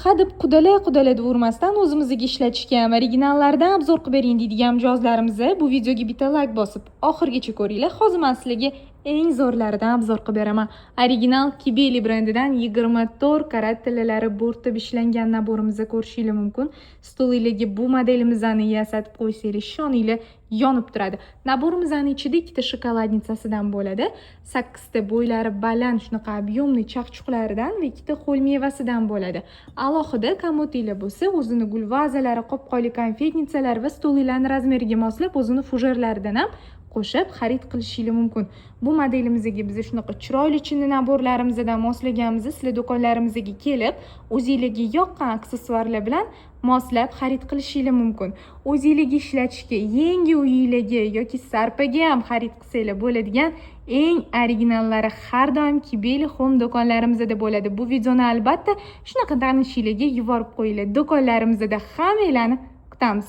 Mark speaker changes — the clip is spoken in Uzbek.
Speaker 1: Hadeb qudala qudala deyavermasdan, o'zimizga ishlatishgan originallardan обзор qilib bering deydigan mijozlarimiz bu videoga bitta layk bosib, oxirigacha ko'ringlar. Hozir man sizlarga eng zo'rlaridan обзор qilib beraman. Original Kibeli brendidan 24 karat tillalari bo'rtib ishlangan набор imizni ko'rishinglar mumkin. Stolinglarga bu modelimizni yasatib qo'ysanglar, shoninglar yonib turadi. Набор imizni ichida ikkita шоколадница sidan bo'ladi. Sakkizta bo'ylari baland shunaqa объемный chaqchuqlaridan va ikkita ho'l mevasidan bo'ladi. Alohida komotinglar bo'lsa, o'zini gul vazalari, qopqonli конфетница lar va stolinglarni razmeriga moslab o'zini fujerlaridan ham qo'shib xarid qilishinglar mumkin. Bu modelimizga biz shunaqa chiroyli chinni набор larimizdan moslaganmiz. Sizlar do'konlarimizga kelib, o'zinglarga yoqqan aksessuarlar bilan moslab xarid qilishinglar mumkin. O'zinglarga ishlatishga, yangi uyinglarga yoki sarpaga ham xarid qilsanglar bo'ladigan eng originallari har doim Kibeli Home do'konlarimizda bo'ladi. Bu videoni albatta shunaqa tanishinglarga yuborib qo'yinglar. Do'konlarimizda hammanglarni kutamiz.